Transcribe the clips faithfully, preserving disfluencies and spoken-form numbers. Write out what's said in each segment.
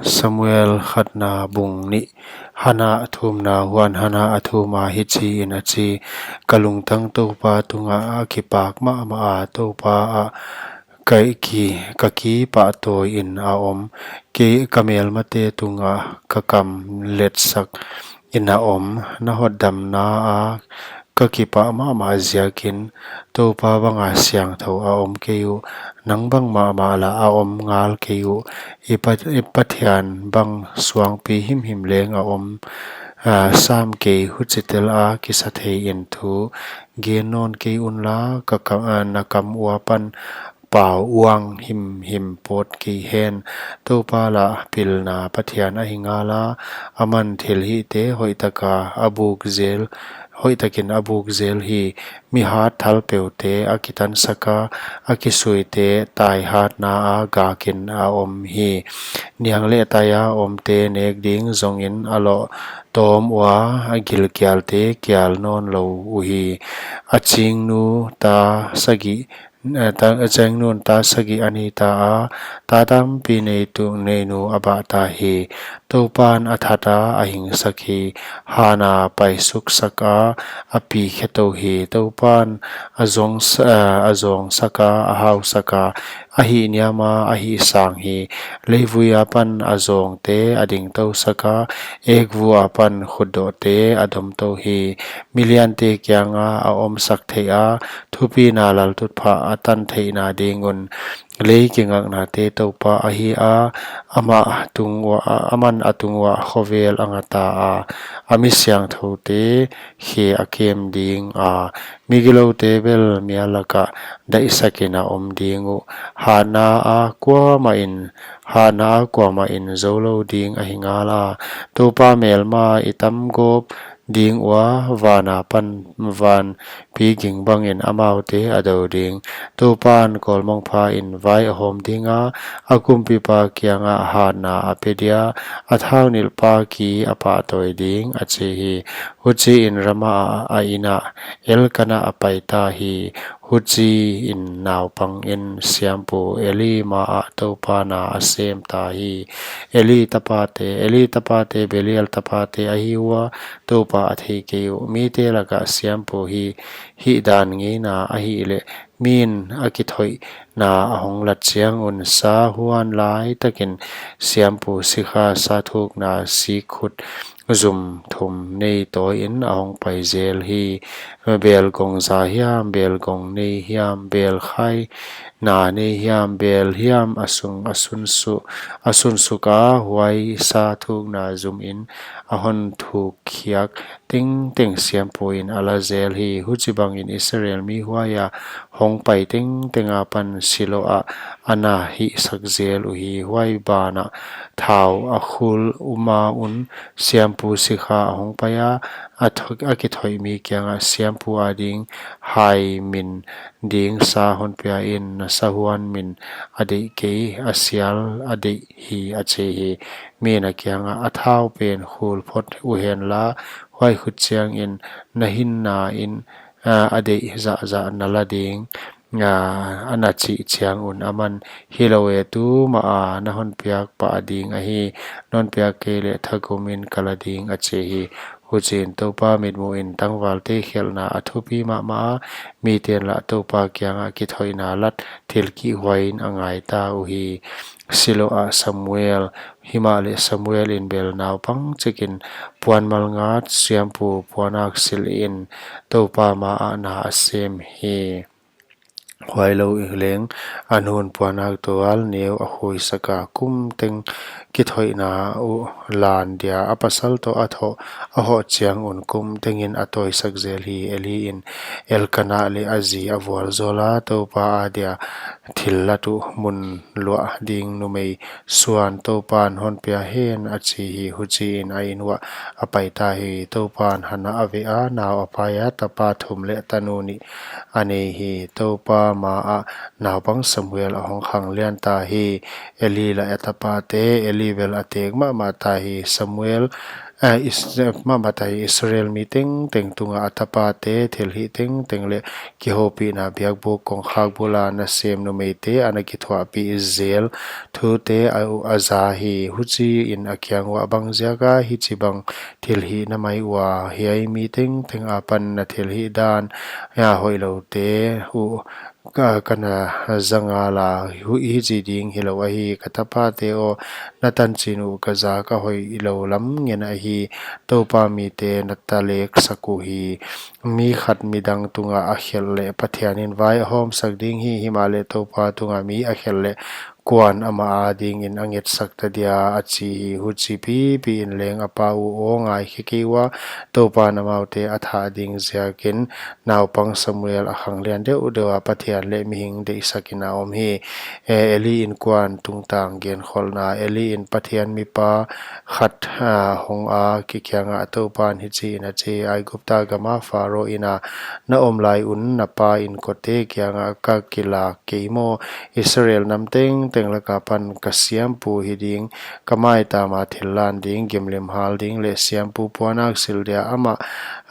Samuel khatna bung nih. Hana thumna. Huan Hana a thum a, hichiin a chi: Ka lungtang Toupa tungah a kipak mahmah a, Toupa ah ka ki, ka kipahtawi in a om. Kei ka melmate tungah ka kam letsak in a om. Na hotdamna a ka kipah mahmah ziakin, Toupa banga siangthou a om kei uh. Nang bang mahmah lah a om ngal kei uh. I Pa, i Pathian bang suangpi himhim leng a om, ah, sam kei. Huchi tel a kisa thei in thu gen nawn kei unla, ka ka, ah, na kam ua pan pau uang himhim pawt kei hen. Toupa lah pilna Pathian ahi ngala, aman thilhihte hoihtaka a buk zel, hoihtakin a buk zel hi. Mi hat thalpeute a kitansaka, a kisuite taihatna a gakin a om hi. Niang leh taia omte nek ding zongin a loh tawm ua, a gilkialte kial nawn lou uhi. A chingnu ta sagih eh, ta, a chingnu ta sagih a neita a, ta tampi neitu, neinu a bahta hi. Toupan a thata a hingsak hi. Hana paisuk saka, a pi khetou hi. Toupan a zong s-, eh, a zong saka, a hau saka, a hih niama, a hih sang hi. Leivui apan a zongte a dingtou saka, ekvu apan khutdohte a domtou hi. Miliante kianga a omsak theih a, thupina laltutphah a tan theihna ding un. Lei kingaknate Toupa ahi a, amah tung ua, aman a tung ua khovel a ngata a, a mi siangthoute khe a kem ding a, migiloute bel mial laka daihsakin a om ding uh. Hatna a kuamah in, hatna a kuamah in zoulou ding ahi ngala, Toupa melma i tamgawp ding ua, vana pan vanpi ging bangin amaute a do ding. Toupan kawlmangpha in vai a hawm dinga, a kumpipa kianga hatna a pe dia, a thaunilhpa ki a pahtawi ding, a chi hi. Huchiin Rama ah a ina Elkana a paita hi. Huchiin naupangin siampu Eli maah Toupa na a semta hi. Eli tapate, Eli tapate, Belial tapate ahi ua, Toupa a thei kei uh. Mite laka siampu hi, hihdan ngeina ahihleh, min a kithoihna a hong lat chiang un, sa huan laitakin siampu sikha sa thukna sik khut zum thum nei tawiin a hong pai zel hi. Belgong za hiam, belgong nei hiam, bel khai na nei hiam, bel hiam a sung a sunsu, a sunsuka huai sa thukna zumin a hon thuk khiak tengteng siampuin a la zel hi. Huchibangin Israel mi huaia hong pai tengteng apan Silo ah a na hihsak zel uhi. Huai bana thau a khul uma un siampu sikha a hong paia, a tho-, a kithoih mi kiangah siampu ading hai min ding sa hon piain, na sa huan min a deih kei, a sial a deih hi, a chi hi. Min a kiangah a thau pen khul phot uhenla, huai khut chiangin na hinna in, ah, a deih zahzah na la ding, ah, a na chih chiang un aman, hilou e, tuma a na hon piak pah ding ahi, non piak kei leh thakumin ka la ding, a chi hi. Huchiin Toupa mitmuhin tangvalte khelhna a thupi mahmah a, miten lah Toupa kiangah kithoihna lat thil kihhuaiin a ngaita uhi. Silo ah Samuel, himahleh Samuel in bel naupang chikin puan malngat siampu puanak silhin Toupa maah na a sem hi. Huailou leng a nun puanak tual neu a khuisaka, kum teng kithoihna uh lan dia a pasal toh a thoh, a hoh chiang un kum tengin a tawisak zel hi. Eli in Elkana leh a zi a vualzawla, Toupa adia thillat uh mun luah ding numei suan Toupan hon pia hen, a chi hi. Huchiin a in uah a paita hi. Toupan Hana a veh a, nau a paia, tapa thum leh tanu nih a nei hi. Toupa maah naupang Samuel a hong khang lian ta hi. Eli lah a tapate, Eli bel a tek mahmah ta hi. Samuel, eh, Is-, mahmah tak hi Israel mi tengteng tungah a tapate thilhih tengteng leh kihoupihna biakbuk kongkhak bula nasem numeite ana kithuahpih zel thute a, a za hi. Huchiin a kiang uah, Bang ziaka hichibang thilhih na mai ua? Hiai mi tengteng akipan na thilhih dan a hoihloute uh ka, ka na za ngala, hu-, hichi ding hilou ahi. Ka tapate aw, na tanchin uh ka za ka hoihlou lam ngen ahi. Toupa mite na taleksak uhi. Mi khat midang tungah a khelh leh Pathianin vai a hawmsak ding hi. Himahleh Toupa tungah mi a khelh leh kuan amah adingin a ngetsak ta dia, a chi hi. Huchi pipiin leng a pa uh aw, ngaikhe kei ua, Toupan amaute a thah ding ziakin naupang Samuel a khanglian deuhdeuha Pathian leh mihing deihsakin a om hi. Eh, Eliin kuan tungtang genkholhna. Eliin Pathian mipa khat, ah, hong a, kikiangah Toupan hichiin a chi, Aigupta gama Pharo ina na om lai un na pa inkote kiangah ka kilak kei maw? Israel nam tengteng laka pan ka siampu hi ding, ka maitama thillan ding, gimlim hal ding leh siampu puanak sil dia amah,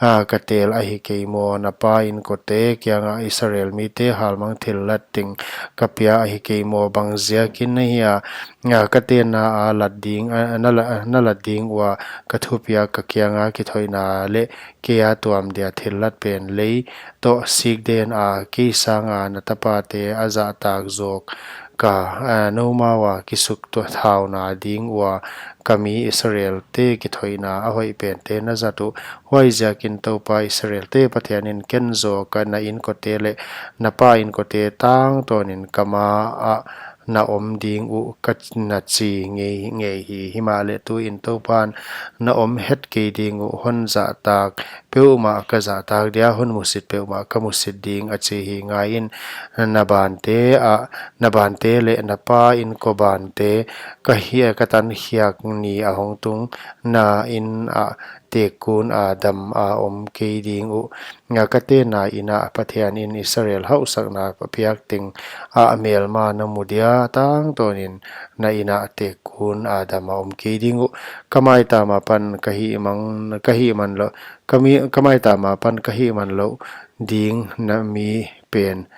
ah, ka tel ahi kei maw? Na pa inkote kiangah Israel mite halmang thillat ding ka pia ahi kei maw? Bang ziakin ahia, ah, ka tenna a lat ding, ah, na la-, na lat ding ua ka thupiak, ka kianga kithoihna leh kei a tuam dia thillat pen lei toh sikden a, kei sanga na tapate a zahtak zawk ka, ah, noumau a kisuk tua thauna ding ua ka mi Israelte kithoihna a hoihpente na zat uh. Huaiziakin Toupa Israelte Pathianin ken zaw ka na inkote leh na pa inkote tangtawnin ka maah na om ding uh ka na chi ngeingei hi. Himahleh tuin Toupan na om het kei ding uh, hon zahtak peuhmah ka zahtak dia, hon musit peuhmah ka musit ding, a chi hi. Ngaiin, na bante ah, na bante leh na pa inko bante ka hi-, ka tankhiak ni a hong tung, na in ah tekkun a dam a om kei ding uh. Nga ka tenna ina Pathianin Israel hauhsakna a piak teng ah melma na mu dia, tangtawnin na ina tekkun a dam a om kei ding uh. Ka maitama pan ka hihmang, ka hihman louh, ka mi, ka maitama pan ka hihman louh ding na mi pen,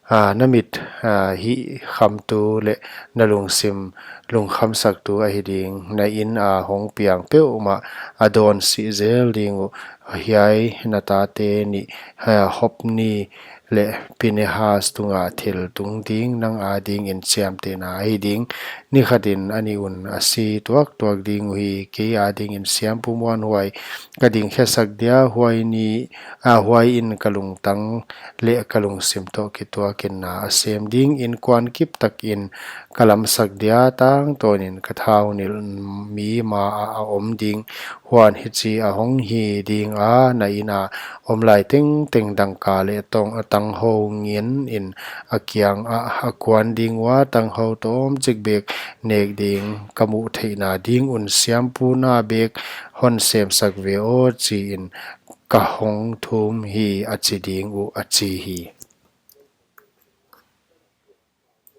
ah, na mit, ah, hihkhamtu leh na lungsim lungkhamsaktu ahi ding. Na in a hong piang peuhmah a dawn sih zel ding uh. Hiai na tate nih, ah, Hopni leh Pinehas tunga thil tung ding nang adingin chiamtehna ahi ding. Ni khatin a nih un a si tuaktuak ding uhi. Kei adingin siampu muanhuai ka dingkhesak dia, huai ni, ah, huaiin ka lungtang leh ka lungsim toh kituakin na a sem ding. Innkuan kiptakin ka lamsak dia, tangtawnin ka thau nilh mi maah a om ding. Huan hichi a hong hi ding a, na ina om lai tengteng dangka leh tong, tanghou ngenin a kiangah a kuan ding ua, tanghou tawmchik bek nek ding ka muh theihna ding un siampu na bek hon semsak ve aw, chiin ka hong thum hi, a chi ding uh, a chi hi.